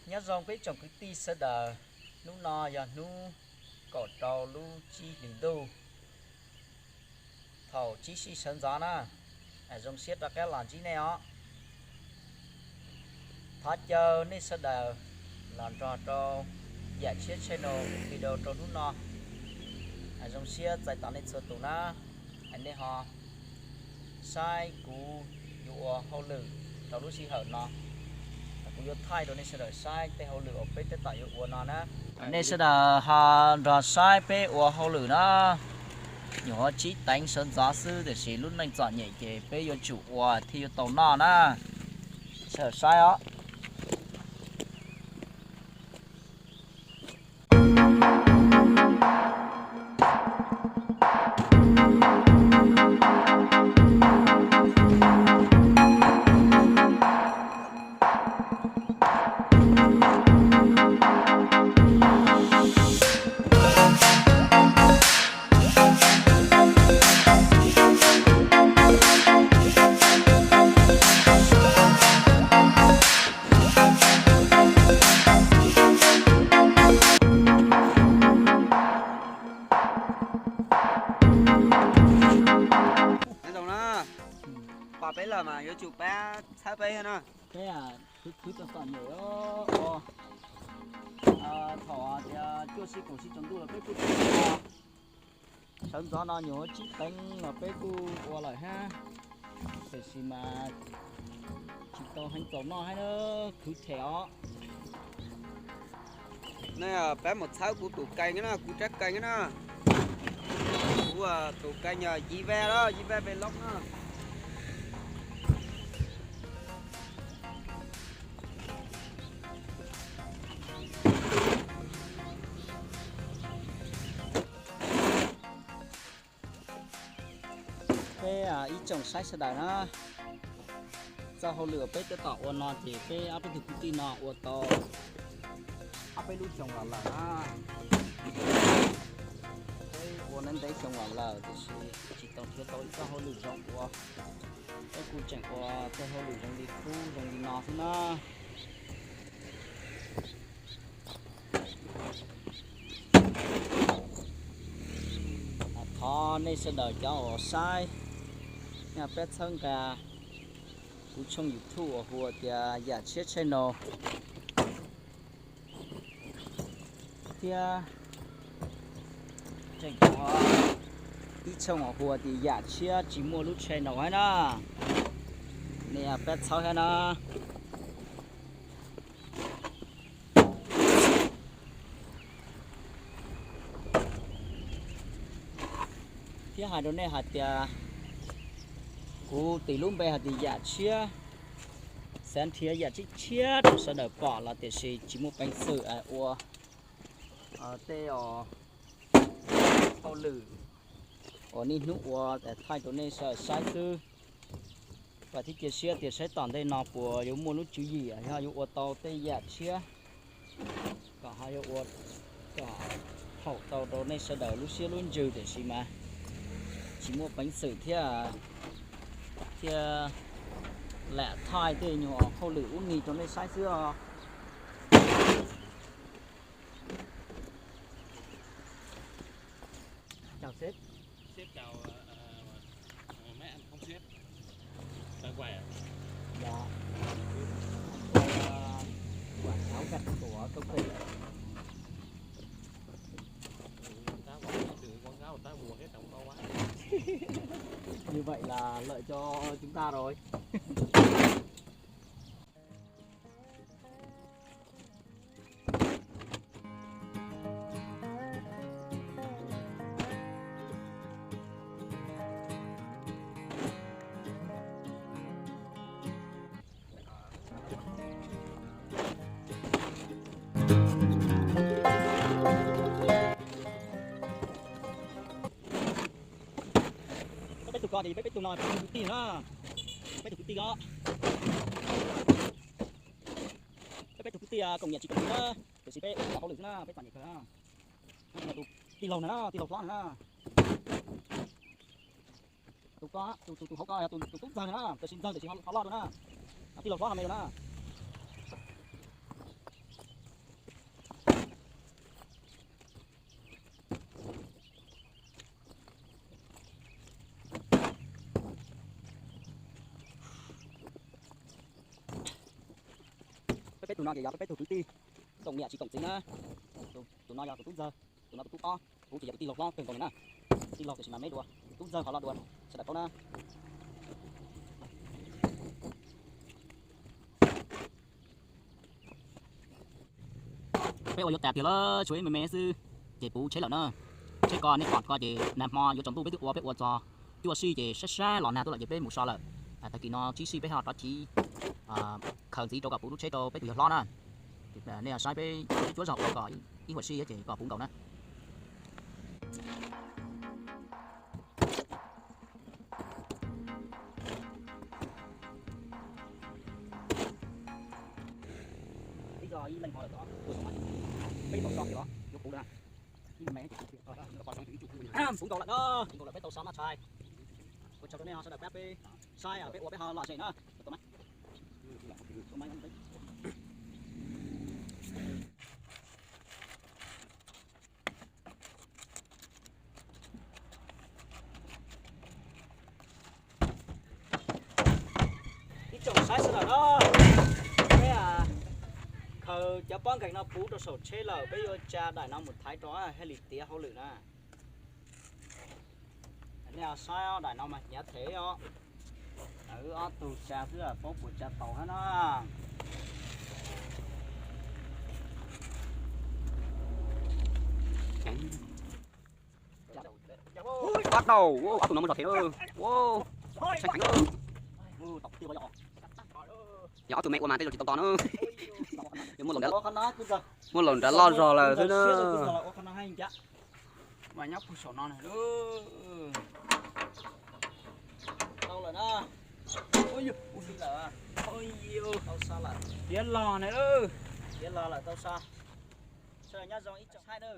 Nyob zoo peb tsoom kwv tij sawv daws, hnub no yog hnub kaum rau lub tsib hlis ntuj, thaum tsib sij sawv ntxov na, zoo siab rov qab los ntsib nej os. Thov caw nej sawv daws los nrog rau Yam Tshiab channel video rau hnub no. Zoo siab txais tos nej txhua tus na. Nej ho saib kuv yuav ua hauj lwm rau lub sij hawm no, kuv yuav thaij rau nej sawv daws saib tej hauj lwm uas peb tab tom yuav ua no na. Nej sawv daws ho nrog saib peb ua hauj lwm na. Nyuam qhuav tsib teev sawv ntxov xwb tiam sis lub neej txom nyem ces peb yuav tsum ua thiaj yuav tau noj na. Sawv daws saib os. Nyob zoo na, pom peb lawm mas yuav tsum pab txhawb peb thiab na. Peb khwv khwv txom txom nyem ua, thaum tias cuaj sij kaum sij tsaus ntuj los peb kuj tsis ua. Sawv ntxov no nyuam qhuav tsib teev los peb kuj ua lawm hab, tiam sis mas tsis tau heev txaus noj hab na, khwv rhem os. Nej pab mus txhawb kuv tus kees na, kuv rab kees na. Kuv tus kees yog Yiv Vaj, Yiv Vaj Vlog na. Peb ib tsoom saib sawv daws na, txoj hauj lwm peb tab tom ua no ces peb ob peb tug kwv tij no ua tau ob peb lub xyoo los lawm na. Peb ua ntev ntev xyoo los lawm tiam sis tsis tau nrhiav tau ib txoj hauj lwm zoo ua. Peb kuj tseem ua tej hauj lwm zoo li khub zoo li no xwb na. Thov nej sawv daws cov uas saib, pab txhawb nqa kuv tshooj YouTube uas hu ua tias Yam Tshiab Channel, thiab tseem ua ib tshooj uas hu ua tias Yam Tshiab tsis muaj lub channel hab na. Nej pab txhawb hab na. Thiab hais rau nej hais tias kuv tis lub npe hais tias Yam Tshiab, xav nrhiav yam tshiab tshiab rau sawv daws pom los tiam sis tsis muaj peev xwm ua tej hauj lwm uas niaj hnub ua thaij rau nej sawv daws saib xwb. Vam thiab cia siab tias saib tom ntej no puas yuav muaj lub tswv yim yog yuav ua tau tej yam tshiab kom ho yuav ua kom haum tau rau nej sawv daws lub siab lub ntsws tiam sis mas tsis muaj peev xwm thiab, thiab lam thaij tej nyuag hauj lwm ub nig rau nej saib xwb os. Chào sếp. Sếp chào, ờ, mấy anh không sếp. Đang quay à? Dạ. Tôi, ờ, quảng cáo gạch của công ty. Ui, quảng cáo, quảng cáo, đừng quảng cáo, tao mua hết trong bao quá. Như vậy là lợi cho chúng ta rồi. Peb, peb tug ko ces peb, peb tug no peb tug kwv tij na. Peb tug kwv tij os. Peb, peb tug kwv tij koom nyiam tsis koom nyiam na, tiam sis peb ua hauj lwm xwb na, peb txom nyem kawg na. Tus tij laug na, tij laug hlob na. Tus ko, tus, tus, tus hauv ko yog tus, tus tub ntxawg na, tiam sis ntxawg tiam sis ho, ho loj dua na. Tij laug hlob ho me dua na. Peb peb tug no ces yog peb peb tug kwv tij, koom niam tsis koom txiv na. Tus no yog tus tub ntxawg, tus no tus tub ob, kuv ces yog tus tij laug hlob kawg nkaus li na. Tij laug tiam sis mas me dua, tus tub ntxawg ho los dua, sawv daws paub na. Peb ua yuav tas tiag lawm, tshuav ib me me xwb ces puv tsheb lawm na. Tsheb ko nej pom ko ces nag hmo yuav tsaus ntuj peb twb ua, peb ua txog cuaj sij ces sab sab los nag tuaj lawm ces peb mus so lawm. Tag kis no tsib sij peb ho rov chiv khaws ntxiv rau kom puv lub tsheb rau peb tus yawg hlob na. Nej saib peb cuab zog ua kom ib huam sij ces kom puv nkaus na. Puv nkaus lawm na, puv nkaus lawm peb tau so na tshais. Ua tsaug rau nej sawv daws pab peb saib, peb ua peb ho lom zem na. Ib tsoom saib sawv daws na, peb khaws cov pob nkeeg no puv rau saum tsheb lawm, peb yuav tsa daim no mus thaiv rau haj li tiav hauj lwm na. Nej saib daim no mas hnyav them os. Wb ob tug tsa xwb paub puas tsa tau hab na. Tab tau, ob tug no muaj zog them na. Tshaj heev. Yog ob tug me ua mas tej zaum tsis tau tos na. Muaj laus nrad loj zog lawm xwb na. Mas nyob puag saum no na. Tau lawm na. Tiav los na. Tiav los lawm tau so. Sawv daws nyob zoo ib tsoom saib na.